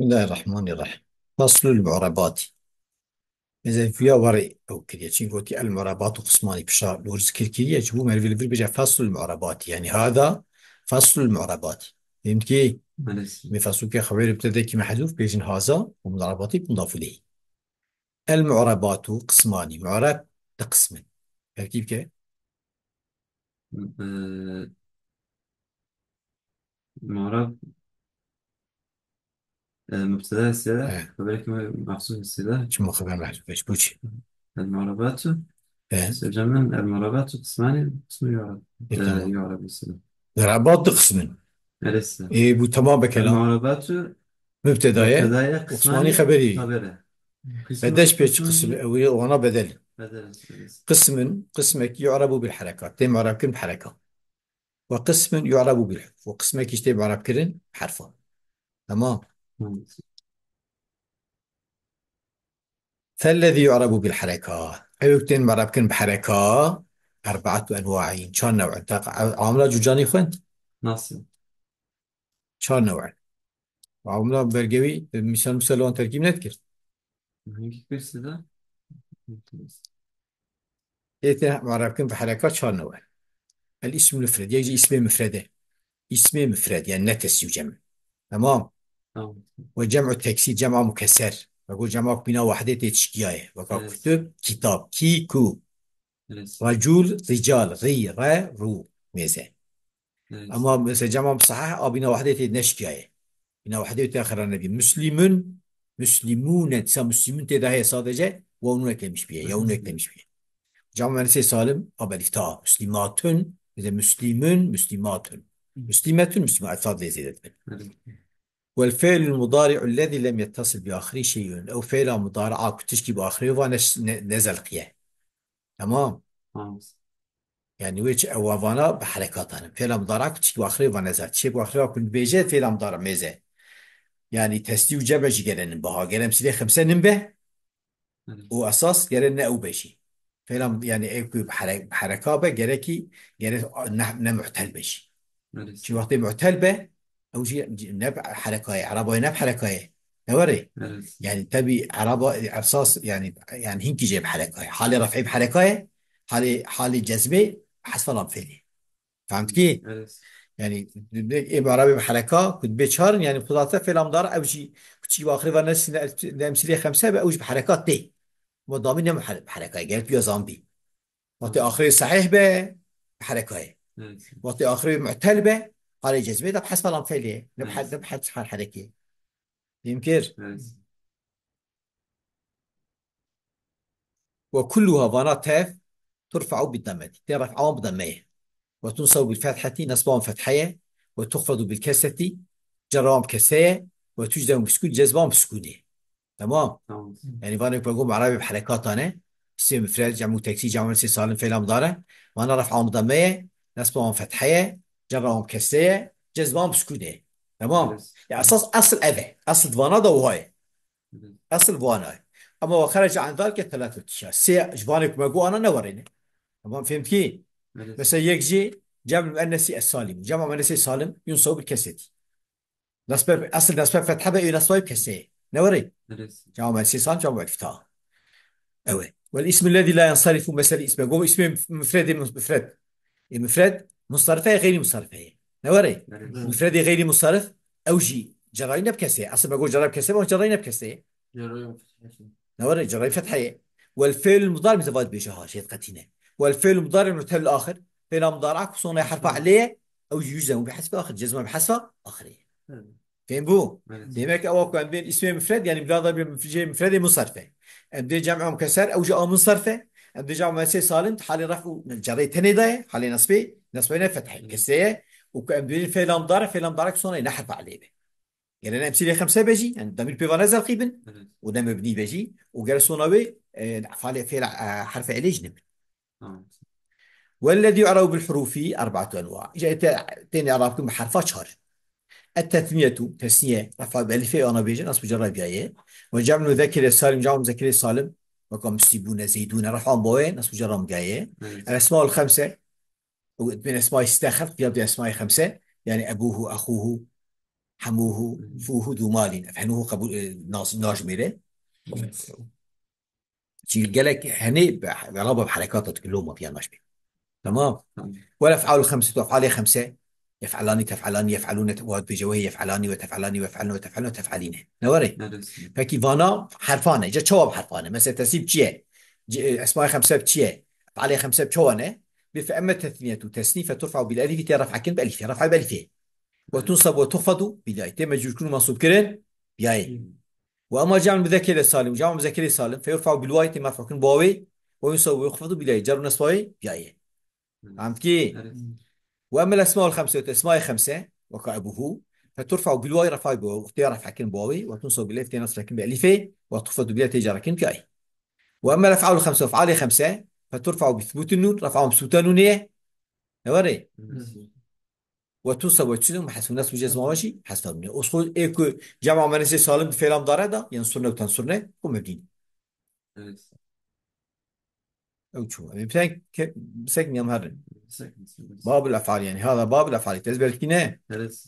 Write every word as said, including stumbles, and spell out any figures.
Bismillahirrahmanirrahim. Faslul mu'rebatî. Mêze viya warê ew kiriye. Çin gotî el mu'rebatu qismani, pişa lor zikir kiriye. Ji bo merivê li vir bêje faslul mu'rebatî. Yani hada faslul mu'rebatî. Fehmtî? Belê. Mê faslûkê xeberê bi tedekî mehzûf bêjin haza û mu'rebatî mudafû leyh. El mu'rebatu qismani. Mu'reb di qismin. Terkîb ke? Ee, Mu'reb, e, mübteda hissede, He. Xeberek me mahsus hissede. Çima xeber mahsus beş? Bu çi? El mu'rebatu. He. Sözcüğün el mu'rebatu kısmani, kısmı yu'reb. E, E, tamam. Yu'reb hissede. Mu'rebat di qismin. Öyleyse. E, bu tamam be El kelam. mu'rebatu Mübtedaya. Mübtedaya Osmani kısmani xeberi. Xeberi. Kısmı Bedeş pêç kısmı qismi, ew ê wana bedel. Bedel, öyleyse. Qismin, qismek yu'rebu bil herekat. Tê mu'reb kirin bi hereka. Ve qismin yu'rebu bil huruf. Ve qismek işte mu'reb kirin bi herfa. Tamam. Hı. Fellezî yu'rebu bil hereka. Ew tên mu'reb kirin bi hereka. Erbaatu enwa'in. Çar new'in. Taq-, amla cucanî xwend. Nasıl? Çar new'in. Amla bergewî, misal, misal wan terkîb nedikir. Hangi birisi de? Ê tê mu'reb kirin bi hereka çar new'in. El ismul mufred, yek jî ismê mufred e. Ismê mufred, yani ne tesî û cem. Tamam. Tamam. Ve cem'u teksîr, cem'a mukesser. Ve got cem'a ku bîna wahdê tê tişkiyaye. Weka Evet. kutub, kitab, ki, ku. Evet. Recul, rical, rî, re, rû. Mêze. Evet. Ama mesela cem'a musahhah, a bîna wahdê tê neşkiyaye. Bîna wahdê tê xera nebî. Müslimün, müslimûne, dîsa müslimûn tê de heye sadece, waw nûn eklemiş bîye, yaw nûn eklemiş bîye. Cem'a müennesê salim, a belîfta. Müslimatun, bize müslimün, müslimatun. Müslimetun, müslimat, sad lê zêde dibin. Evet. Vel fi'lul mudari'u lezî lem yettasil bi ahirî şey'un. Ew fi'la mudari'a ku tişkî bi ahirê va ne, ne, nezelqiye. Tamam. Tamam. Yani wê çi ew vana bi herekat hanin. Fi'la mudari'a ku tişkî bi ahirê va nezel. Çi bi ahirê va ku bêje fi'la mudari mêze. Yani tesî û cem jî gere nin biha. Gere emsîlê xemse nin be. Evet. Û esas gere ne ew be jî. Fi'la mud-, yani ew ku bi here-, bi hereka be gerekî gere ne, ne mu'tel be jî. Evet. Çi wextê mu'tel be, ew jî ne bi hereka ye, Ereba ne bi hereka ye. Ne were? Evet. Yani tabi Ereba esas yani, yani hinkî jê bi hereka ye. Halê ref'ê bi hereka ye, halê, halê cezmê hesfa lam fêlê. Fehmtkî? Evet. Yani ê Erabê bi hereka, ku dibê çar in, yani xudate fi'la mudari ew jî ku çî bi axirê ve ne, ne emsîlê xemse be, ew jî bi hereka tê. Ama damî ne bi here-, bi hereka ye, gelek ya zan bî. Wextê axirê sehîh be, bi hereka ye. Evet. Wextê axirê mu'tel be, halê cezmê de bi hesfa lam fêlê ye. Ne bi he-, Evet. ne bi hesfa herekê. Fêm kir? Evet. Ve kulluha, vana tev, turfa'u bid dameti. Tê ref'a bi damme ye. Ve tunsabu bil fetheti, nesba wan fethe ye. Ve tuhfadu bil kesreti, cerra wan bi kesre ye. Ve tuczemu bi sukun, cezma wan bi sukun e. Tamam. Tamam. Yani vanê ku got Erabê bi herekatan e. Ismê mufred, cem'u teksîr, cem'u müennesê salim, fi'la mudari. Vana ref'a wan bi damme ye, nesba wan fethe ye, cerra wan bi kesre ye, cezma wan bi sukun e. Tamam. Evet. Ya esas esil ev e. Esil vana da wiha ye. Evet. Esil vana ye. Ama ve xerece an zalike telatu tişa. Sê ji vanê ku me got ana ne werê ne. Tamam, fehmtkî? Evet. Mesela yek jî cem'u müennesi es salim. Cem'u müennesi salim yunsabu bil kesreti. Nasbe, esil nasbe fetha be, ew nasbe kesre. Ne were? Evet. Cevap ben sisan, cevap ben fetha. Evet. Vel ismu lezî la yansarifu, mesela isme. Go ismi müfredi mü-, müfred. E, müfred, munsarife, gayri munsarife. Ne were? Evet. Müfredi gayri munsarif, ew jî cerayî ne bi kesre. Aslında go cerayî bi kesre, ama cerayî ne bi kesre. Cerayî bi kesre. Ne were? Cerayî fetha ye. Vel fi'l mudari, mesela vat bêje ha, şey qetîne. Vel fi'l mudari mu'tel ahir. Fi'la mudari ku sona herfa ilê ye, ew jî yüzden bi hesbi ahir, cezma bi hesba ahirê. Evet. Fehim bû? Evet. Demek ew ku em bên ismê mufred, yani bila da bir müfrede, müfrede munsarife. Em dê cem'a mukesser, ew jî a munsarife. Em dê cem'a müennesê salim, halê ref û cerrê tenê de ye, halê nasbê, nasbê ne fethê, Evet. kesreye. Û ku em dê fi'la mudari, fi'la mudari ku sona ne herfa ilê be. Gere ne emsîlê xemse be jî, yani damîr pê va ne zelqî bin, Evet. û ne mebnî be jî, û gere sona wê, e, falê fêla, e, herfe ilê jî nebin. Tamam. Wellezî yu'rebu bil hurufî erb'atu enwa. Îca ê te-, tên i'rab kin bi herfa çar. Et tesniyetu, tesniye, ref'a bi elifê ana bêje, nasb û cerra biyaye. Ve cem'u zekirê salim, cem'u zekirê salim, weka musibûne, zeydûne, ref'a bawe, nasb û cerra biyaye. Evet. El esmaul xemse, û bin esmaî site xelq, ya bi esmaî xemse, yani ebuhu, axuhu, Hemuhu, fuhu zu malin. Ev henuhu qebûl, e, nas-, najmêre. Çi gelek henê be-, beraber bi herekata dike loma piya naşbê. Tamam. Tamam. Wal ef'alul xemse, tu ef'alê xemse. Yef'alani, tef'alani, yef'alune, te-, wa dibêje wê yef'alani, we tef'alani, we tef'alne, we tef'alne, we tef'aline. Ne were? Evet. Peki vana herfane. Ca çawa bi herfane? Mesela tesnîf çi ye? C-, e, esmaê xemse bi çi ye? Ef'alê xemse bi çawa ne? Bi fe emme tesniyetu, tesnîf, fe turfa'u bil elifi, tê raf'a kin bi elifê. Raf'a bi elifê. Ve tunsabu ve tuhfadu bi yayê. Tê mecrûr kirin û mensûb kirin bi yayê. Ve ema cem'ul muzekkeri salim, cem'ul muzekkeri salim, fe yurfa'u bil wawi, tê merfû kirin bi wawê, ve yunsabu ve yuxfadu bil yayê, cer û nesb wawê bi yayê. Fehm ki? Evet. Ve emmel esmaul xemse, esmaê xemse, weka ebuhu, fe turfa'u bil wawi, raf'a bi wawi, tê raf'a kirin bi wawê, ve tunsabu bil elif, tê nesb kirin bi elifê, ve tuhfadu bil yayê, tê cer kirin bi yayê. Ve emmel ef'alul xemse, ef'alê xemse, fe turfa'u bi thubutin nun, raf'a mebsûta nunê ye. Ne were? Evet. Ve tunsabu ve tujzezu bi hezfin nesb û cezm wajî hezf nûnê. Os xwe ê ku cema menasê salim bi fêlam dare da, yensurne û tensurne, ku mebnî ne. Evet. Ew çû. Em pek ke-, sek niyam herin. Sek niyam. Babul ef'al yani. Hada babul ef'al. Tezber kî ne? Evet.